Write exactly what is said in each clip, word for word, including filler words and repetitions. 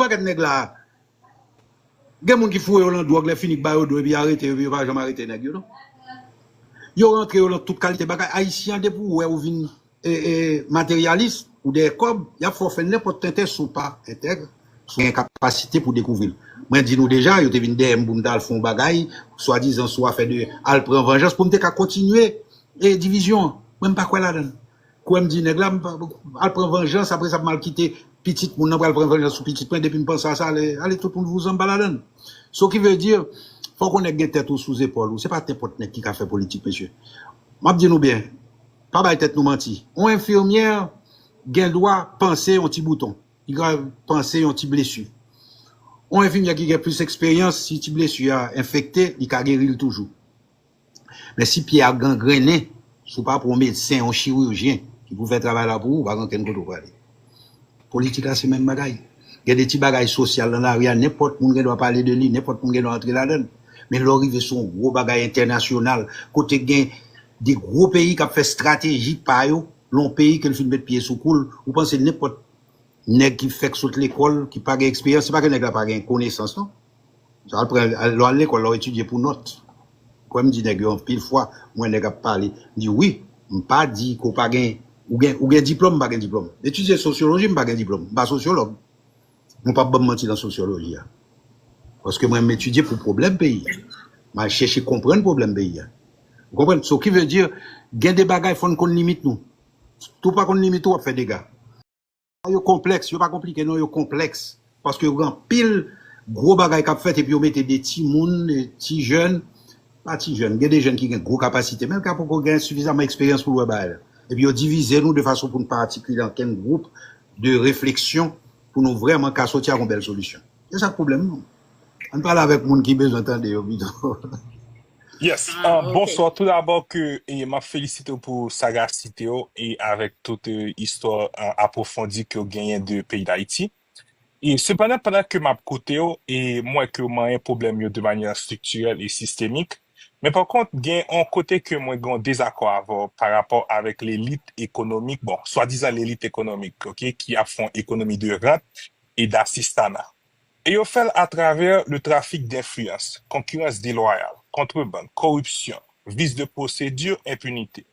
pakèt nèg la, gen moun ki foure yo nan dwòg, lè fini k ba yo do, epi arete yo, epi yo pa janm arete nèg yo, non. Yo rantre yo nan tout kalite bagay. Ayisyen an, depi w wè ou vin e, e, materyalis, ou dèyè kòb, y ap fè w fè nenpòt tenten si w pa entèg, si w gen kapasite pou dekouvri l. Mwen di nou deja, yo te vin dèyè m pou m ta al fè yon bagay, swadizan sou afè de al pran vanjans pou m te ka kontinye e, divizyon an. Mwen, m pa kwè ladan l. Kwè m di nèg la, m pa, al pran vanjans, apre sa, m al kite pitit moun nan pral pran vanjans sou pitit mwen, depi m panse a sa, ale, ale tout moun vouzan, m pa ladan l. So ki vle di, fòk yon nèg gen tèt ou sou zepòl ou. Se pa nenpòt nèg ki ka fè politik, mesye. M ap di nou byen, pa bay tèt nou manti. Yon enfimyè gen dwa panse yon ti bouton. Li ka panse yon ti blesi. Yon enfimyè ki gen plis eksperyans, si ti blesi a enfekte, li ka geri l toujou. Men si pye a gangrennen, si w pa pran yon medsen, yon chirijyen ki pou fè travay la pou ou, ou pa gen okenn kote w prale. Politik la se menm bagay. Gen de ti bagay sosyal nan lari a, nenpòt moun gen dwa pale de li, nenpòt moun gen dwa antre ladan l. Men lè w rive sou yon gwo bagay entènasyonal, kote gen de gwo peyi k ap fè estrateji pa yo, lè yon peyi ke l fin met pye sou kou l, ou panse nenpòt nèg ki fèk sot lekòl, ki pa gen eksperyans, se pa ke nèg la pa gen konesans, non. Sa al pran, al, lè w al lekòl, lè w etidye pou nòt. Kwè m di nèg yo anpil fwa, mwen nèg ap pale, m di wi, m pa di ke w pa gen, ou gen, ou gen diplòm, m pa gen diplòm. Etidye sosyoloji, m pa gen diplòm. M pa sosyològ. Nou p ap ban m manti nan sosyoloji a. Paske mwen, m etidye pou pwoblèm peyi a. M al chèche konprann pwoblèm peyi a. Ou konprann? So ki vle di, gen de bagay fò n konn limit nou. Si w pa konn limit ou, w ap fè dega. Yo konplèks, yo pa konplike non, yo konplèks. Paske yo gen anpil gwo bagay k ap fèt epi yo mete de timoun, de ti jèn, pa ti jèn, gen de jèn ki gen gwo kapasite, men yo ka poko gen sifizaman eksperyans pou l wè bagay la. Epi yo divize nou de fason pou n pa atikile ankenn gwoup de refleksyon pou nou vrèman ka soti ak yon bèl solisyon. Se sa k pwoblèm nou. Ann pale avèk moun ki bezwen tande yo pito. Yes. Ah, uh, ok. Bonswa. Tou dabò ke e, m ap felisite w pou sagasite w e avèk tout e, istwa e, apwofondi ke w genyen de peyi Dayiti. E sepandan, pandan ke m ap koute w, e m wè ke w manyen pwoblèm yo de manyè estriktirèl e sistemik. Men pa kont, gen yon kote ke mwen gen yon dezakò avè w pa rapò avèk lelit ekonomik, bon, swadizan lelit ekonomik, ok, ki ap fè yon ekonomi de rant e dasistana. E yo fè l atravè le trafik denfliyans, konkirans delwayal, kontrebann, koripsyon, vis de pwosedi, enpinite.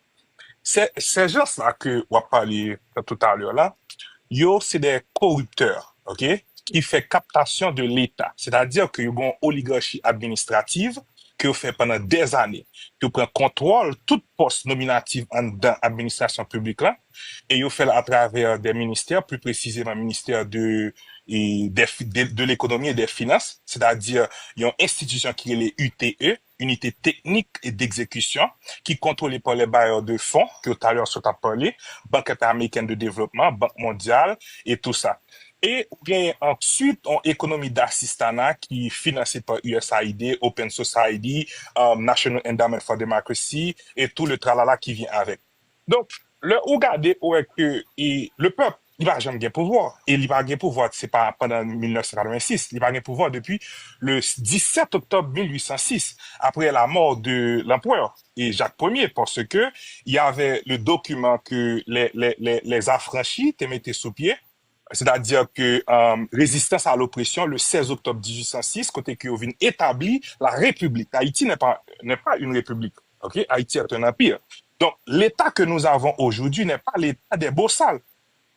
Sè, sè jans la ke w ap pale toutalè la, yo se de koriptè, ok, ki fè kaptasyon de Leta. Sètadi ke yo gen yon oligachi administrativ ke yo fè pandan dèzane. Yo pran kontwòl tout pòs nominatif anndan administrasyon piblik la, e yo fè l atravè de ministè, pli presizeman ministè de, e, de, de, de lekonomi e de finans, sètadi yon enstitisyon ki rele U T E, Unité Technique et d'Exécution, ki kontwole pa les bailleurs de fonds, ke talè sot ap pale, Bank Entèamerikèn de Devlopman, Bank Mondyal, e tou sa. E ou genyen answit yon ekonomi dasistana ki finanse pa U S A I D, Open Society, um, National Endowment for Democracy, e tou le tralala ki vyen avèk. Donk, lè ou gade, ou wè ke e, le pèp, li pa janm gen pouvwa. E li pa gen pouvwa, se pa pandan mil nèf san katrevensis. Li pa gen pouvwa depi le disèt oktòb mil uit san sis, après la mort de l'empereur e Jacques Premier, parce que il y avait le document que les, les, les, les affranchis te mete sou pye, c'est-à-dire que euh, résistance à l'oppression le seize octobre dix-huit cent six, kote ke yo vin établi la République. Haïti n'est pas, n'est pas une république. Ok? Haïti est un empire. Donc, l'État que nous avons aujourd'hui n'est pas l'État des bossales.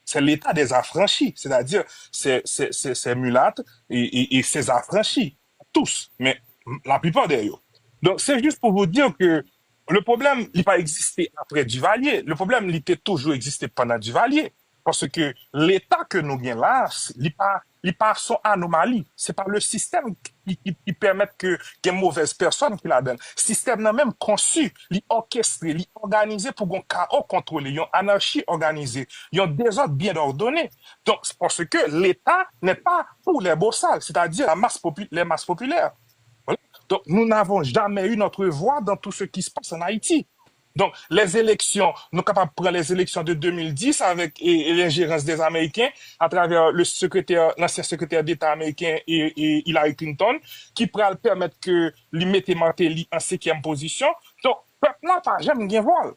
C'est l'État des affranchis, c'est-à-dire ces, ces, ces, ces mulâtres et, et, et ces affranchis, tous, mais la plupart de eux. Donc, c'est juste pour vous dire que le problème, li pa egziste après Duvalier. Le problème, li te toujou egziste pandan Duvalier. Paske leta ke nou gen la, li pa, li pa son anomali. Se pa le sistèm ki, ki, ki pèmèt ke gen movèz pèsòn ki ladan l. Sistèm nan menm konsi, li òkestre, li òganize pou gon kao kontwole, yon anachi òganize, yon dezòd byen òdone. Donk, paske leta n'est pas pour les bossales, c'est-à-dire la masse popu- les masses populaires. Voilà. Donc, nous n'avons jamais eu notre voix dans tout ce qui se passe en Haïti. Donc, les élections, nous sommes capables de prendre les élections de deux mille dix avec et, et l'ingérence des Américains à travers le secrétaire, l'ancien secrétaire d'État américain et, et Hillary Clinton, qui pourra permettre que li mete Martelly en cinquième position. Donc, pèp la pa janm gen vwa.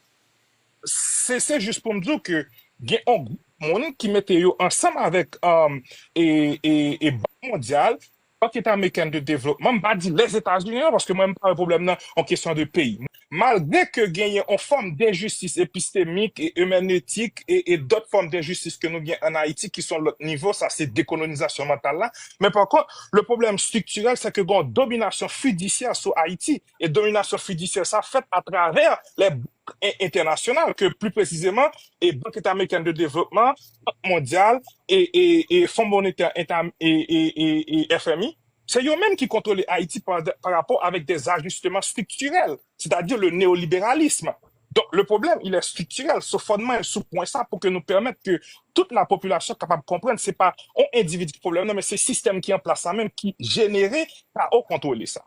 Se, se jis pou m di w ke gen yon gwoup moun ki mete yo ansanm avèk um, e, e, e Bank Mondyal, Bank Interameriken de Devlopman, m pa di Lèzetazini an, paske mwen, m pa wè pwoblèm nan an kesyon de peyi. Malgre ke genyen yon fòm denjistis epistemik e emenetik e, e dòt fòm denjistis ke nou gen ann Ayiti ki se yon lòt nivo, sa se dekolonizasyon mantal la. Men pa kont, le pwoblèm striktirèl, se ke gen yon dominasyon fidisyè sou Ayiti. E dominasyon fidisyè sa fèt atravè lè bank en- entènasyonal, ke pli presizeman, e Bank Interameriken de Devlopman, Bank Mondyal, e, e, e Fon Monetè Entèam- e, e, e, e F M I. Se yo menm ki kontwole Ayiti pa, pa rapò avèk des ajustements structurels, c'est-à-dire le néolibéralisme. Donc, le problème, il est structurel. Se fondman sou pwen sa pou ke nou pèmèt ke tout la popilasyon kapab konprann se pa yon endividi ki pwoblèm nan, men se sistèm ki an plas la menm ki jenere kawo kontwole sa.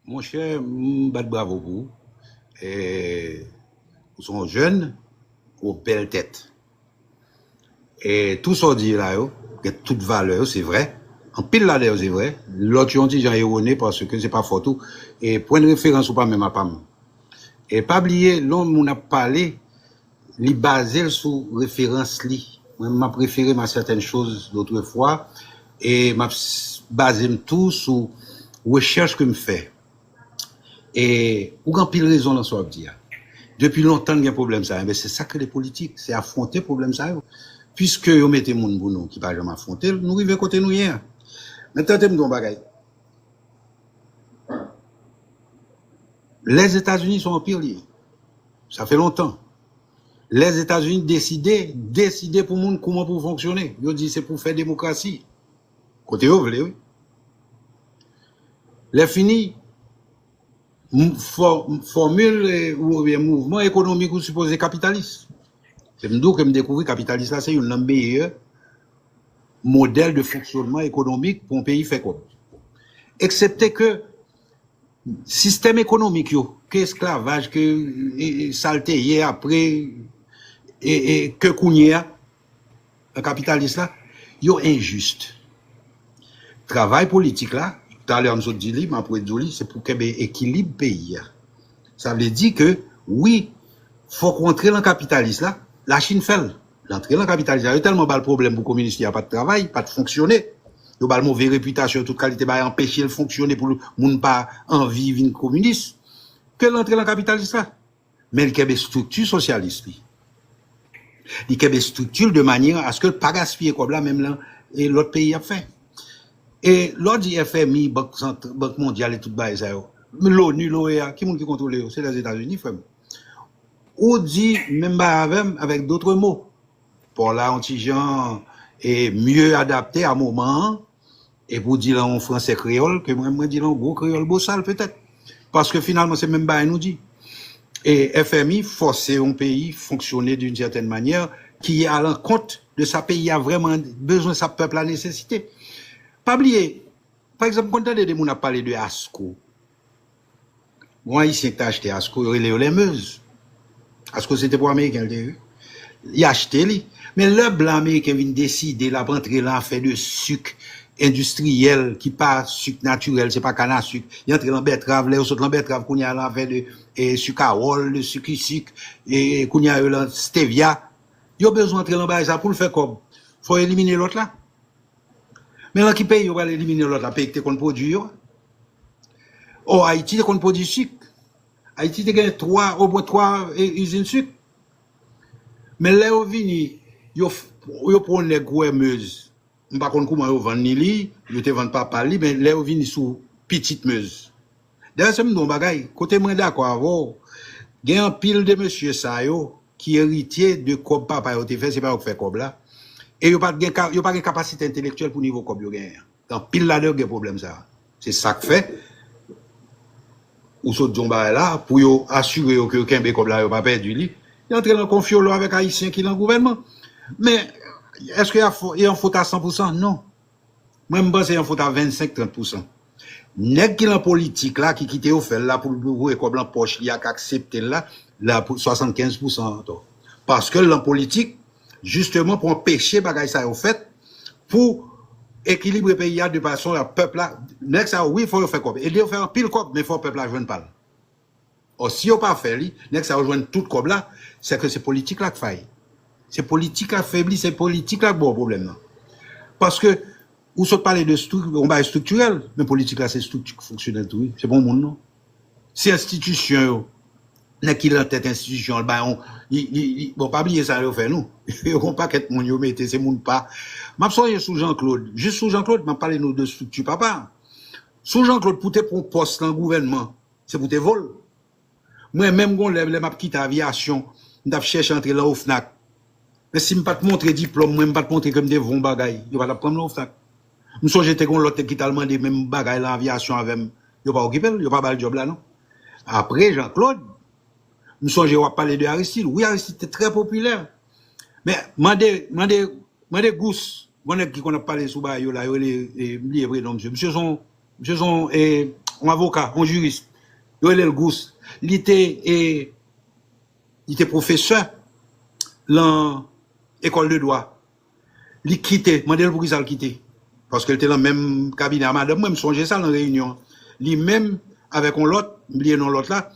Monchè, m bat bravo pou ou. E, ou se yon jèn, ou bèl tèt. E tou sa w di la yo, gen tout valè yo, se vrè. Anpil ladan yo, se vrè. Lòt yo, yon ti jan erone, paske se pa fòt ou. E pwen de referans ou pa menm a pa m. E pa bliye, lè yon moun ap pale, li baze l sou referans li. Mwen, m ap refere m a sètèn choz dotrefwa, e m ap s- baze m tou sou rechèch ke m fè. E ou gen anpil rezon nan sa w ap di a. Depi lontan, n gen pwoblèm sa yo. Enben, se sa k rele politik, se afwonte pwoblèm sa yo. Piske yo mete moun pou nou ki pa janm afwonte l, nou rive kote nou ye a. Men tande m di w yon bagay. Lèzetazini se yon anpi li ye. Sa fè lontan. Lèzetazini deside, deside pou moun kouman pou fonksyone. Yo di se pou fè demokrasi. Kote yo vle, wi. Lè fini, m- fò- fòmil e- oubyen mouvman ekonomik ou sipoze kapitalis. Se m di w ke m dekouvri kapitalis la se youn nan meyè modèl de fonksyonman ekonomik pou yon peyi fè kòb. Eksepte ke sistèm ekonomik yo, ke esklavaj, ke e, e, sa l te ye apre, e, e, ke kounye a, nan kapitalis la, yo enjis. Travay politik la, talè m sot di li, m ap redi w li, se pou kenbe ekilib peyi a. Sa vle di ke, wi, fòk w antre nan kapitalis la, Lachin fè l. L antre nan kapitalis la, yo tèlman ba l pwoblèm pou kominis li a pa t travay, pa t fonksyone. Yo ba l move repitasyon, tout kalite bagay, anpeche l fonksyone pou moun pa anvi vin kominis. Ke l antre nan kapitalis la. Men li kenbe estrikti sosyalis li. Li kenbe estrikti l de manyè aske l pa gaspiye kòb la menm nan e lòt peyi ap fè. E lè w di F M I, Bank Sant- Bank Mondyal e tout bagay sa yo, Loni, L O E A, ki moun ki kontwole yo? Se Lèzetazini, frè m. Ou di menm bagay avè m, avèk dotre mo. Pò la yon ti jan e mye adapte a moman an, epi w di l an yon fransè kreyòl, ke mwen, mwen di l an yon gwo kreyòl bosal petèt. Paske finalman, se menm bagay nou di. E F M I fòse yon peyi fonksyone d'une certaine manière ki a lankont de sa peyi a vrèman bezwen, sa pèp la nesesite. Pa bliye, pa egzanp, m konn tande de moun ap pale de ASCO. Gon Ayisyen ki te achte ASCO, yo rele yo les Meuse. ASCO se te pou Ameriken l te ye. Li achte li. Men lè blan ameriken vin deside l ap antre lan afè de sik endistriyèl ki pa sik natirèl, se pa kann a sik. Li antre lan bètrav, lè yo sot lan bètrav, kounye a lan afè de e, sik a wòl, de sik isik, e, kounye a yo lan stevia. Yo bezwen antre lan bagay sa pou l fè kòb. Fò yo elimine lòt la. Men lan ki peyi yo pral elimine lòt la? Peyi ki te konn pwodui yo. Ò, Ayiti te konn pwodui sik. Ayiti te gen twa, omwen twa e, izin sik. Men lè yo vini, yo, f- yo pran yon nèg kouwè Meuse. M pa konn kouman yo vann ni li, yo te vann papa li, men lè yo vini sou pitit Meuse. Dayè, se m di w yon bagay, kote mwen dakò avè w, gen anpil de mesye sa yo ki eritye de kòb papa yo te fè, se pa yo k fè kòb la. E yo pa t gen ka- yo pa gen kapasite entelektyèl pou nivo kòb yo genyen an. Anpil ladan yo gen pwoblèm sa a. Se sa k fè, ou sot di yon bagay la, pou yo asire yo ke yo kenbe kòb la, yo pa pèdi li, yo antre lan konfyolo avèk Ayisyen ki lan gouvènman. Men, èske y a fo- y a yon fot a san pou san? Non. Mwen, m panse y a yon fot a vennsenk, trant pou san. Nèg ki lan politik la, ki kite yo fè l la pou l voye kòb lan pòch li a, k aksepte l la, la pou swasannkenz pou san antò. Paske l lan politik, jisteman pou anpeche bagay sa yo fèt, pou ekilibre peyi a de fason a pèp la, nèg sa yo, wi, fò yo fè kòb. Ede yo fè anpil kòb, men fò pèp la jwenn pa l. Ò, si yo pa fè li, nèg sa yo jwenn tout kòb la, se ke se politik la k fay. Se politik la k febli, se politik la k ba w pwoblèm nan. Paske Ou sot pale de strik, yon bagay estriktirèl, men politik la se estrikti ki fonksyonèl tou, wi. Se pa yon moun, non. Se enstitisyon yo, nèg ki lan tèt enstitisyon an, bay yon, li, li, li, bon, pa bliye sa yo fè nou. Yo gon pakèt moun yo mete, se moun pa. M ap sonje sou Jean Claude. Jis sou Jean Claude, m ap pale nou de estrikti papa. Sou Jean Claude, pou te pran pòs nan gouvènman, se pou te vòl. Mwen menm gon lè, lè m ap kite aviyasyon, m t ap chèche antre lan OFNAC. Men si m pa t montre diplòm mwen, m pa t montre ke m te vo yon bagay, yo pa t ap pran m lan OFNAC. M sonje te gon lòt nèg ki t al mande menm bagay lan aviyasyon avè m, yo pa okipe l, yo pa ba l djòb la non. Apre Jean Claude, m sonje w ap pale de Aristide. Wi, Aristide te trè popilè. Men mande, mande, mande Gous, gon nèg ki konn ap pale sou bagay yo la, yo rele, e, m bliye prenon misye. Misye se yon, misye se yon, e, yon avoka, yon jiris. Yo rele l Gous. Li te, e, li te pwofesè lan ekòl de dwa. Li kite, mande l poukisa l kite. Paske l te lan menm kabinè a madanm mwen, m sonje sa lan reyinyon. Li menm avèk yon lòt, m bliye non lòt la,